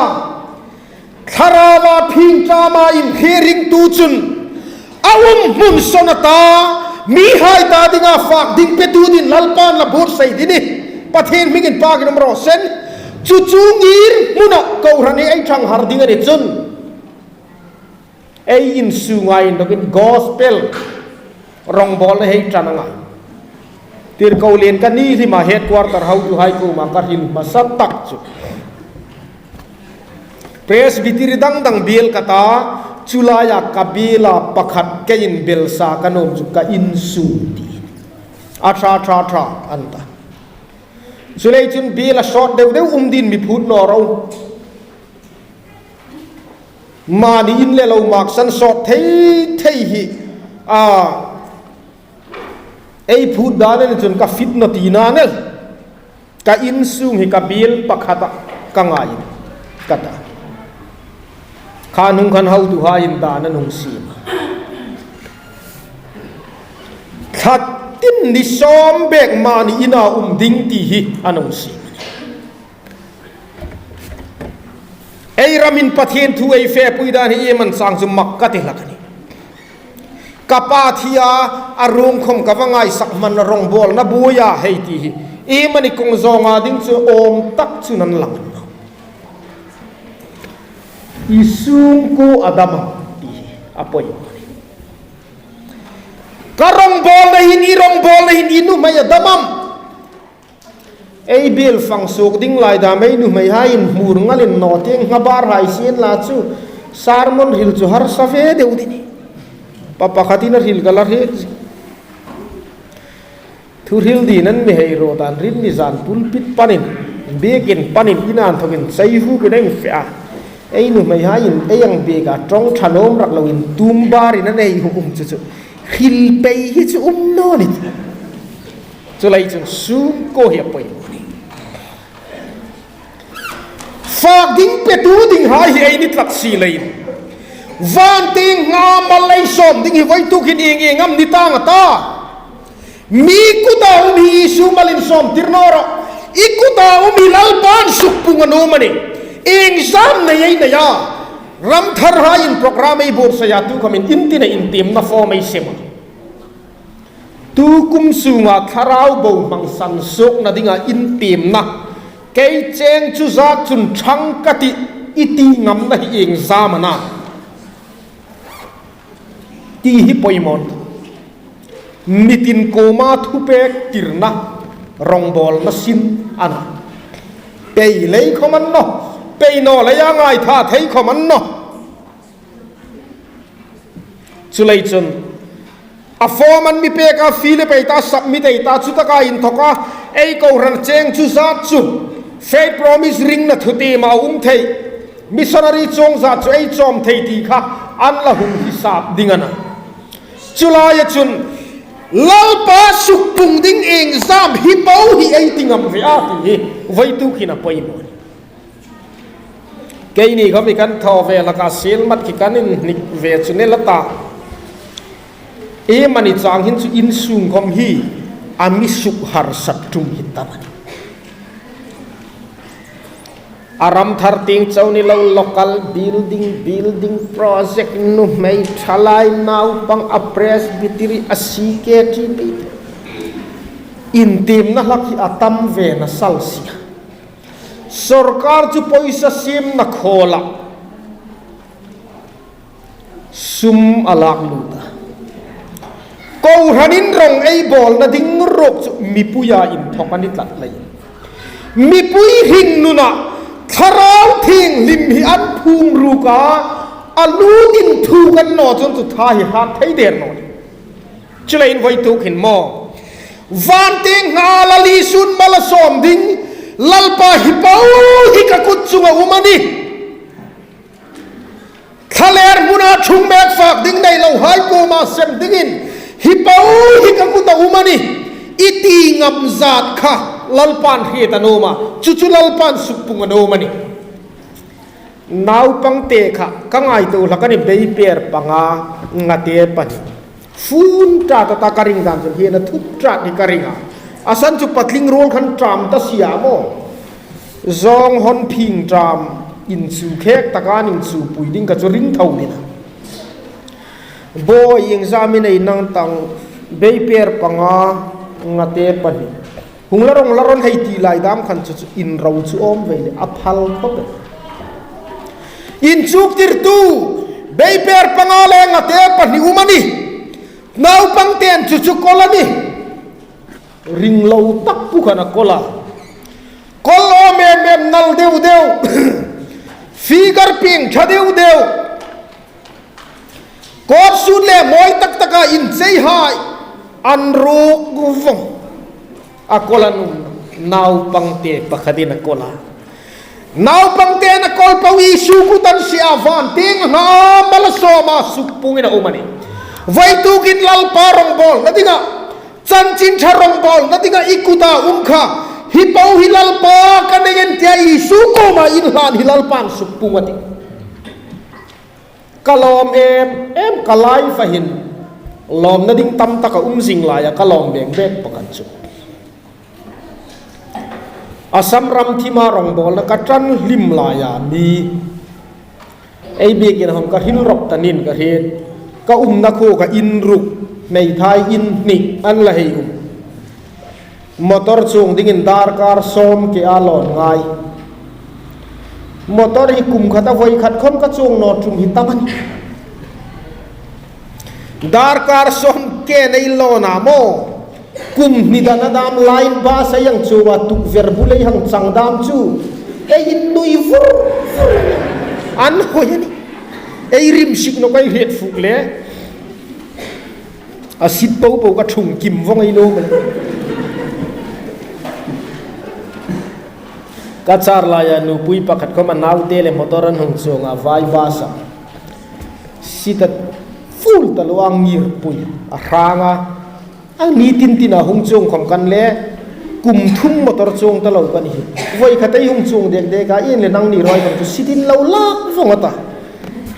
Thlaraua phingṭama inhre ringtu chun a um hmun sawn a ta, mihai ta dinga fak ding petu dingin Lalpan la buotsai ding a nih. Pathien hmingin pakin um raw se. Chu chu ngirhmuna kohran ei ṭhang har ding a ni chun. Ei insunga inthawkin gospel rongbawlna hei ṭan anga. Tirko lien ka ni hlima headquarter hotuhai kuoma ka hril hmasa tak chu. Presbytery dang dang biel ka ta, chu laia ka biela pakhat keiin belsa ka nuom chu ka insung ti. A ṭha ṭha ṭha an ta. Chuleiin chun biela sawt deu deu um dingin mi phut naw ro. Mani in le lo maksan sawt thei thei hi. A, ei phut dan a ni chun ka fit naw tina a nih. Ka insung hi ka biel pakhata ka ngai ka ta. Kha hnung khan hotuhaiin dan an hung siem. Thla tin ni sawm bek mani ina um ding ti hi an hung siem. Ei ramin Pathien thu ei fepui dan hi iem an chang chu mak ka ti hlak a nih. Ka pa thi a, a ruong khom ka va ngaisak hman rongbawlna buoia hei ti hi. Iem a ni kawng zawnga ding chu awm tak chu nan lang. I sungkuo a dam am ti hi a poimaw a nih. Ka rongbawlna hin, i rongbawlna hin i nuhmei a dam am. Ei biel fang suok ding lai dam ei nuhmeihaiin hmur ngalin naw tieng ngabar hai sien la chu sermon hril chu harsa ve deu ding a nih. Pa pakhatin a hril ka la hriet. Thu hril dingin mi hei ro dan hril ni zan pulpit panin, biekin panin, ina inthawkin chei hu ki deng fe a. Ei nuhmeihaiin ei ang bieka ṭawng ṭha nuom rak loin tum barin an ei hung um chu chu. Hril pei hi chu um naw ni. Chuleiin chun sungkuo hi a poimaw a nih. Fak ding petu dinghai hi ei ni tlat si leiin. Van tieng nga mal ei sawm ding hi voituk hin ieng ieng am ni tang a ta. Mi kuta um hi Isu malin sawmtir naw ro. I kuta um hi Lalpan sukpung a nuom a nih. Iengzam nei ei nei a. Ram tharhaiin program ei buotsai a tu khomin in tina intiemna form ei sem a. Tu kum sunga thlarau bohmang san suokna dinga intiemna. Kei cheng chu zat chun ṭhang ka tih i ti ngamna hi iengzam a na. Ti hi poimaw. Mitin kuoma thupek tirna rongbawlna sin a na. Pei lei khom a ni naw. Pei naw leia ngaitha thei khom a ni naw. Chuleiin chun a form an mi pek a, fill up ei ta, submit ei ta, chutaka inthawka ei kohran cheng chu zat chu Faith Promise ringna thutiema a um thei, missionary chuong zat chu ei chawm thei ti kha an la hung hisap ding a na. Chu laia chun Lalpa sukpung ding iengzam hi po hi ei ti ngam ve a ti hi voituk hin a poimaw. Keini khom kan thaw ve hlak a, sielmat khi kan inhnik ve chu ni la ta. Iem a ni chang hin chu insung khom hi a mi sukharsa tum hi ta a nih. A ram thar tieng chau ni lo, local building, building project, nuhmei, thalai, naupang, a presbytery, a C K T P. Intiemna hlak hi a tam ve na sal si a. Sawrkar chu poisa siemna khawla sum a lak lut a. Kohranin rong ei bawlna ding ruok chu mipuia inthawk a ni tlat leiin, mipui hringnuna Thlarau Thienghlim hi an phung ruk a, a lut inthuk a ni naw chun chu tha hi hrat thei der naw ni. Chuleiin vawituk hin maw, vantieng hnunga Lal Isun mal a sawm ding, Lalpa, hi po hi ka kut chunga um a nih. Thlaler hmuna ṭhung mek fak ding nei lohai kuoma sem dingin, hi po hi ka kuta um a nih, i ti ngam zat kha Lalpan hriet a nuom a, chu chu Lalpan sukpung a nuom a nih. Naupangte kha ka ngaituo hlak a nih, beiper panga, ngate pahni. Fun ṭat a ta ka ring dan chun hi a thut ṭat ni ka ring a. A san chu patling ruol khan ṭam ta si a maw. Zawng hon phing ṭam, inchu khek taka an inchupui ding kha chu ring tho ni a. Bawi, iengzam i nei nang tang, beiper panga, ngate pahni. Hung la rawng la rawng hei ti lai dam khan chu, chu inro chu awm ve le, a phal khawp el. Inchuktirtu, beiper panga le ngate pahni um a nih. Naupangten chu chu kawl a nih. Ring lo tak pu khan a kawl a. Kawl awm em em, nal deu deu. Figure pieng ṭha deu deu. Coat suit le mawi tak taka incheihai an ruk vong. A kawl a nuom, naupangte pakhatin a kawl a. Naupangten a kawl po Isu kuta an sie a, vantieng hnunga mal a sawm a, sukpungin a um a nih. Vawituk hin Lalpa rongbawlna dinga, chanchin ṭha rongbawlna dinga i kuta um kha, hi po hi Lalpa ka nei a nih tia Isu kuoma inhlan hi Lalpan sukpung a tih. Ka lawm em em, ka life-a hin lawmna ding tam tak a um zing laia ka lawm beng bek pakhat chu, Assam ram thima rongbawlna ka ṭan hlim laia mi ei biekin a hawm ka hril rawp ta ning ka hriet. Ka umna khuo kha in ruk, hmeithai in hni an la hei um. Motor chuong dingin darkar sawm ke a lawn ngai. Motor hi kum khata voi khat khom ka chuong naw tum hi tam a nih. Darkar sawm ke nei lawn a maw. Kum hni dan a dam lain bus a hang chuong a, tukver bul ei hang chang dam chu ei innui vur vur. An hoi a nih. Ei rim sik naw ka hriet fuk le. A sit po po ka ṭhung kim vong ei lo. Ka char laia nupui pakhat khom a naute le motor an hung chuong a, vai bus-a. Sit a full ta lo a, ngirpui a hrang a. A ni tin tina hung chuong khom kan le, kum thum motor chuong ta lo kan hi. Voi khat ei hung chuong dek dek a, in le nangni ruoi kan chu sit in lo lak vong a ta.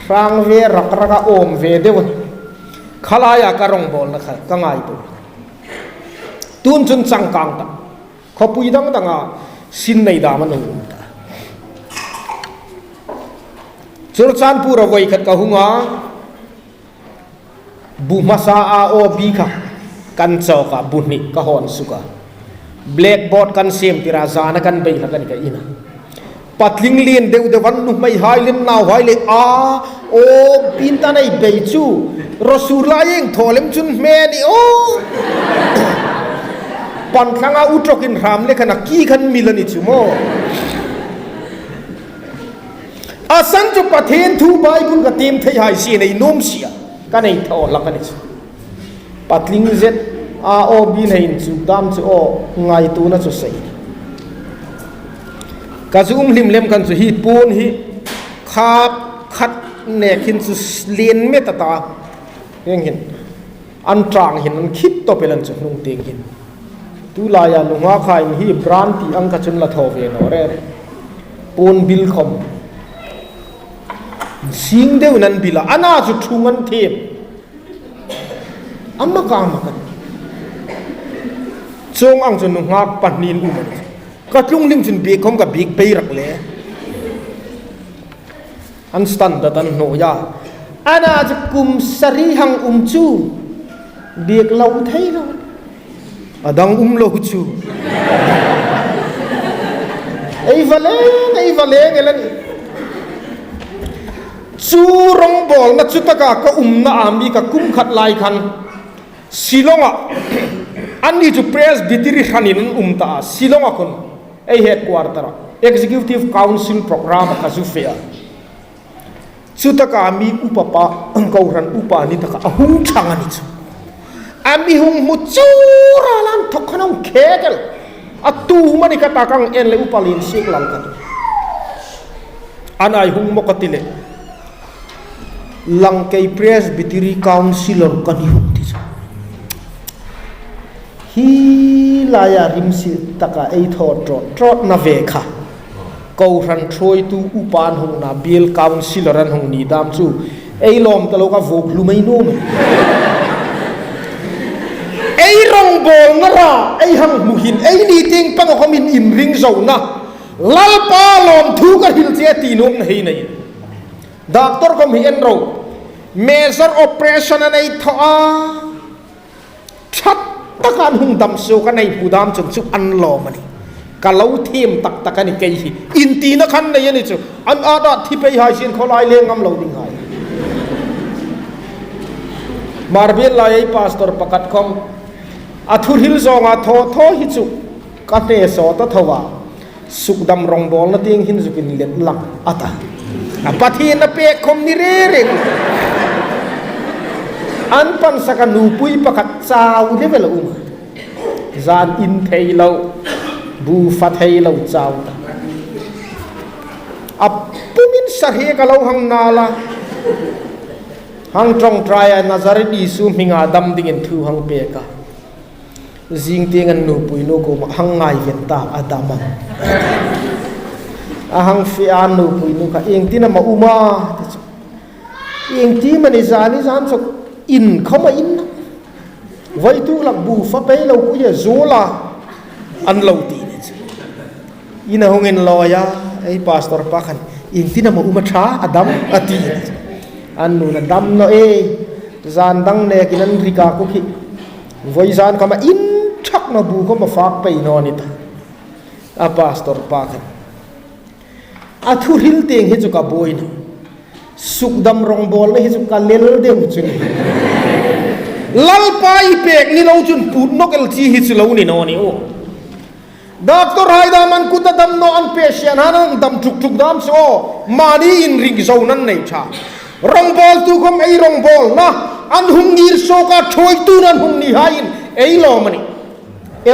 Hrang ve rak rak a, awm ve deu a nih. Khalaia ka rongbawlna kha ka ngaituo. Tun chun changkang ta. Khawpui dang danga sin nei dam an hung um ta. Churachandpur-a voi khat ka hung a, bu hmasa A O B kha kan chawk a, bu hni ka hawn suk a. Blackboard kan siem tir a, zana kan bei hlak a nih ka ina. Patling lien deu deu an nuhmeihai le nauhai le A O B-in ta nei bei chu. Rawsur lai ieng thaw lem chun hme ni aw. Pan thlanga u ṭawkin hram le khan a ki khan mil a ni chu maw. A san chu Pathien thu Bible ka tiem theihai si nei nuom si a. Ka nei thaw hlak a ni chu. Patling zet A O B-in hei inchuk dam chu aw, ngaituona chu sei. Ka zu um hlim lem khan chu hi puon hi khap khat nek hin chu lien met a ta. Hieng hin an ṭang hin an khit tawp el an chu hnung tieng hin. Tu laia nunghak hai hi brand ti ang kha chun la thaw ve naw re. Puon bil khom. Sing deuin an bil a, ana chu ṭhung an thiem. A mak a mak a. Chuong ang chu nunghak pahni an um a nih. Ka tlung hlim chun biek khom ka biek pei rak le. An standard an hnuoi a. Ana chu kum sari hang um chu biek lo thei lo. A dang um lo chu. Ei va leng, ei va leng el a nih. Chu rongbawlna chu taka ka umna a mi ka kum khat lai khan Shillong-a, anni chu Presbytery hranin an um ta a, Shillong-a khun, ei headquarter-a, Executive Council program-a ka zu fe a. Chu taka mi upa pa, kohran upa ni taka a hung chang a ni chu. A mi hung hmu chura lan thok khan hung khek el. A tu mani ka ta kang en le upa lien sik lang ka tu. An ai hung mo ka ti le. Langkei Presbytery Councillor ka ni hung ti chu. Hi laia rimsi taka ei thaw trawt trawt na ve kha. Kohran thuoitu upa an hung na biel councillor an hung ni dam chu. Ei lawm ta lo ka vuk lu mai nuom. Ei rongbawlna ra, ei hang hmu hin, ei ni ting pang khom in inring zo na. Lalpa lawmthu ka hril che ti nuom na hi nei. Doctor khom hi en ro. Major operation a nei thaw a. That taka an hung dam suok a nei hmu dam chun chu an lawm a nih. Ka lo thiem tak tak a nih kei hi. Intina khan nei a nih chu. An at at thi pei hai sien khawlai le ngam lo ding hai. Marbel lai ei pastor pakhat khom. A thu hril zawnga thaw thaw hi chu. Ka hne sawt a tho a. Sukdam rongbawlna tieng hin zuk inlet lang a ta. A Pathien a pek khom ni re re. An pansak a nupui pakhat chau level a um. Zan in thei lo, bu fa thei lo chau ta. A pumin sa hre ka lo hang nal a. Hang ṭawngṭai a Nazareth Isu hminga dam dingin thu hang pek a. Zing tieng an nupui nu kuoma hang ngaiven ta a dam a. A hang fe a nupui nu kha, "Ieng tin am a um a?" ti chu. "Ieng ti mani zani zan chu in khom a in. Voi tu lak bu fa pei lo ku ye zula an lo ti ni chu." In a hung inlawi a, ei pastor pa khan, "Ieng tin am a um a ṭha, a dam?" a ti. An nun a dam naw e, zan dang nekin an rik a ku khi. Voi zan khom a in ṭhak naw bu khom a fak pei naw ni ta. A pastor pa khan. A thu hril tieng hi chu ka buoi naw. Sukdam rongbawlna hi chu ka lel deu chu ni. Lalpa i pek ni lo chun put nawk el chi hi chu lo ni naw ni u. Doctor hai dam an kut a dam naw an patient han an dam tuk tuk dam chu aw. Mani inring zo nan nei ṭha. Rongbawltu khom ei rongbawlna an hung ngir suok a thuoitu nan hung ni hai in ei lawm a nih.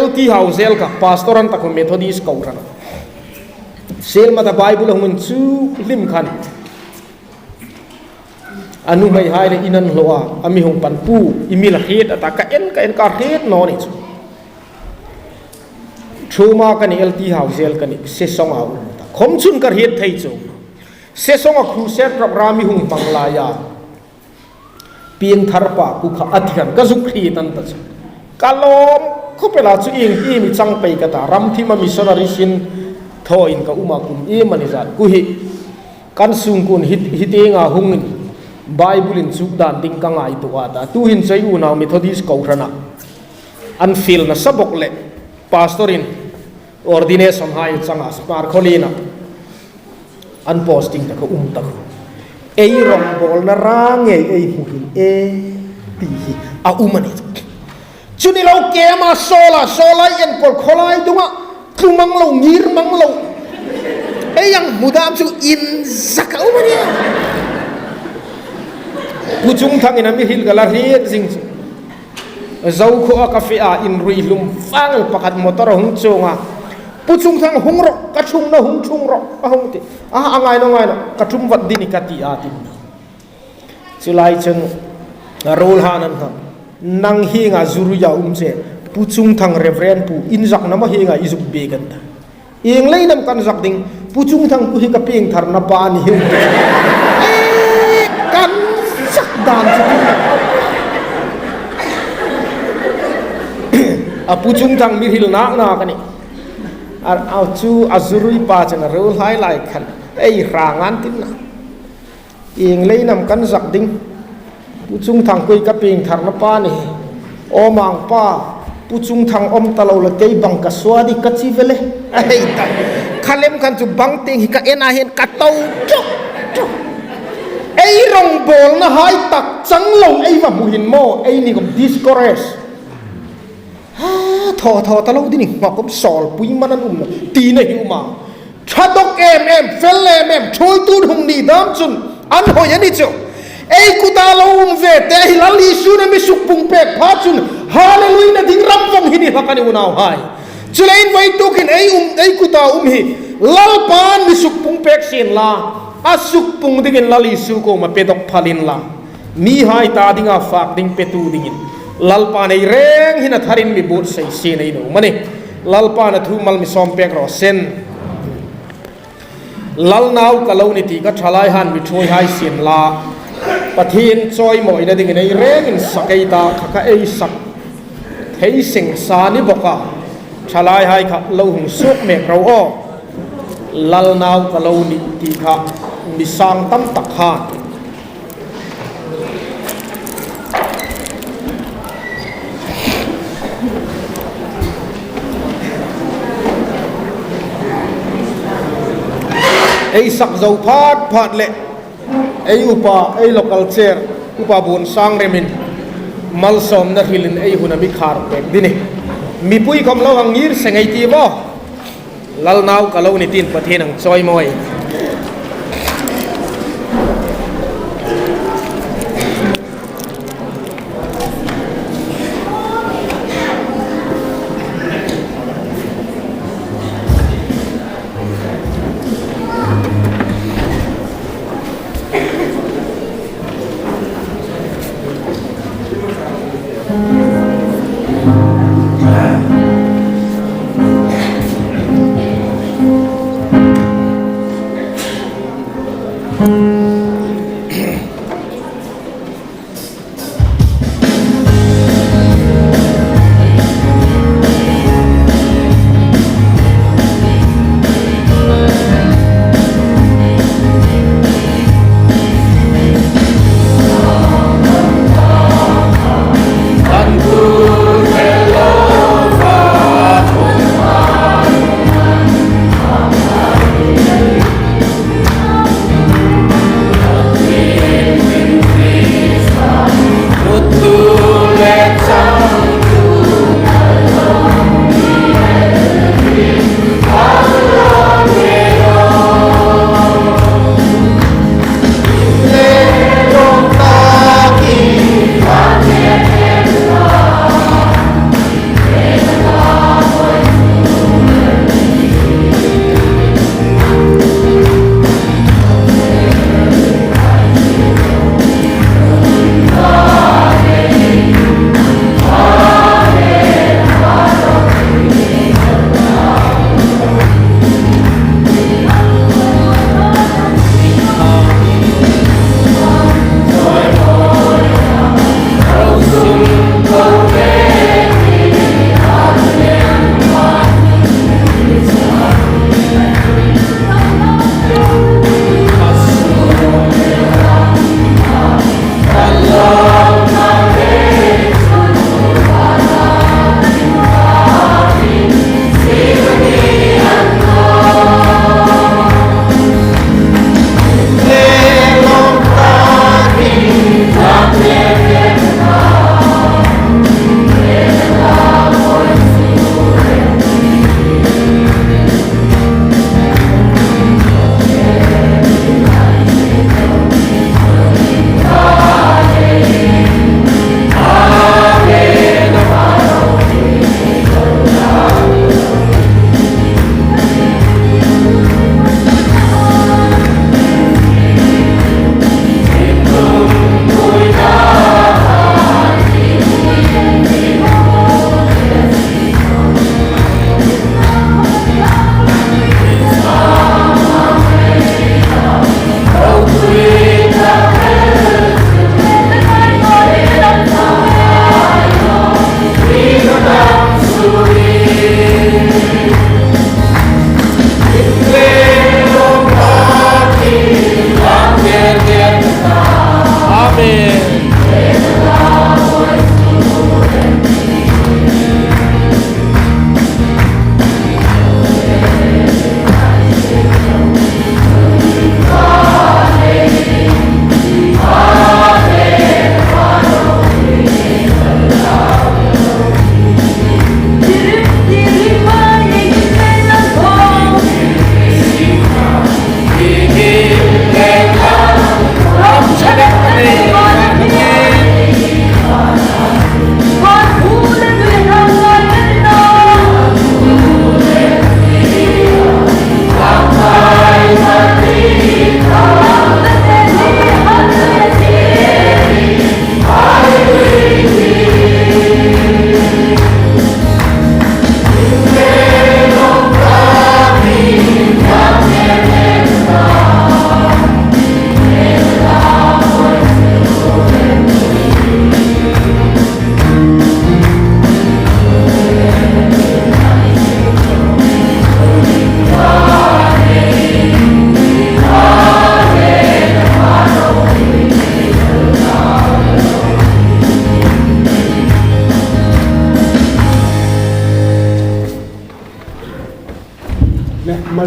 L T Hauzel kha pastor an ta khom Methodist kohran. Selmata Bible hung inchuk hlim khan. A nuhmei hai le in an hlaw a, a mi hung pan pu, i mi la hriet a ta, ka en, ka en, ka hriet naw ni chu. Ṭhuoma ka ni L T Hauzel ka ni, Sesonga um ta. Khom chun ka hriet thei chu. Sesonga crusade program i hung hmang laia. Piengthar pa ku kha a ti khan ka zuk hriet an ta chu. Ka lawm khop el a chu ieng, ieng mi chang pei ka ta. Ram thima missionary sin thaw in ka um a kum iemani zat ku hi. Kan sungkuon hi, hi tienga hungin Bible inchuk dan ding ka ngaituo a ta. Tuhin chu ei unau Methodist kohrana an fiel nasa bok le pastor in ordination hai changa Sparkholina an posting ta ka um ta. Ei rongbawlna rang ei, ei hmu hin e ti hi a um a ni. Chu ni lo kema sawla, sawla enkol khawlai dunga tlu mang lo, ngir mang lo. Ei ang hmu dam chu inzak a um a nih. Pu Chungthangin a mi hril ka la hriet zing chu. Zo khuoa ka fe a inrui hlum vang el pakhat motor a hung chuong a. Pu Chungthang hung rawh, ka ṭhungna hung ṭhung rawh, a hung ti. A, a ngai naw, ngai naw, ka ṭum vat ding a nih ka ti a ti. Chu lai chun a ruolhai an hang. Nang hienga zu ruia um che, Pu Chungthang Reverend pu, inzakna ma hienga i zuk bek an ta. Ieng leiin am kan zak ding, Pu Chungthang ku hi ka piengtharna pa a ni hi. Eh, kan zak dan chu. A Pu Chungthang mi hril nak nak a nih. A, a chu a zu rui pa chun a ruolhai lai khan ei hrang an ti na. Ieng leiin am kan zak ding. Pu Chungthang ku hi ka piengtharna pa a ni. Aw Mangpa, Pu Chungthang um ta lo la, kei bang ka suo di ka chi ve le. A hei ta. Kha lem khan chu bang tieng hi ka en a hin ka to ṭuk ṭuk. Ei rongbawlna hai tak chang lo ei va hmu hin maw, eini khom discourage. Ha, thaw, thaw ta lo ding a nih, ngakop sawl pui man an um naw, tina hi um a. Ṭha dawk em em, fel em em, ṭhuoitu hung ni dam chun an hoi a ni chu. Ei kuta lo um ve te hi Lal Isua mi sukpung pek pha chun, hallelujah ding ram vong hi ni hlak a ni unauhai. Chuleiin vawituk hin ei um, ei kuta um hi Lalpan mi sukpung pek sien la, a sukpung dingin Lal Isu kuoma pe dawk phal inla. Mihai ta dinga fak ding petu dingin Lalpan ei reng hin a tharin mi buotsai sien ei nuom a nih. Lalpan a thu mal mi sawm pek raw seh. Lal nau ka lo ni ti kha ṭhalai han mi ṭhuoi hai sien la. Pathien chawimawina dingin ei rengin sak ei ta, kha kha ei sak thei seng sa ni bawk a. Ṭhalai hai kha lo hung suok mek ro aw. Lal nau ka lo ni ti kha mi sang tam tak han. Ei sak zo phat phat le ei upa, ei local chair, Upa Buonsangremin malsawmna hrilin ei hun a mi khar pek ding a nih. Mipui khom lo hang ngir seng ei ti maw. Lal nau ka lo ni tiin Pathien hang chawimawi.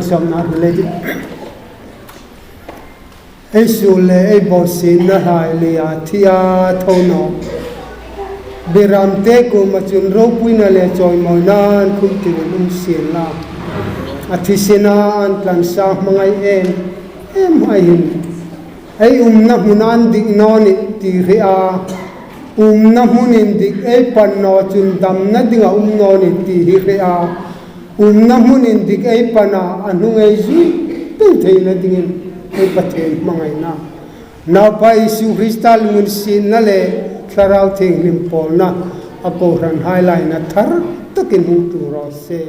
Sawmna le di. Ei suol le ei bawsietna hai le a thi a tho naw. Biram te kuoma chun ropuina le chawimawina an khum tir um sien la. A thisena an tlan sa hmangai em em hai hin. Ei umna hmun an dik naw ni ti hre a. Umna hmun indik ei pan naw chun damna dinga um naw ni ti hi hre a. Umna hmun indik ei pan a, a hnung ei zui pei theina dingin ei Pathien hmangaina. Naupa Isu Krista lunginsietna le Thlarau Thienghlim pawlna a kohran hai laia thar takin hung tlung raw se.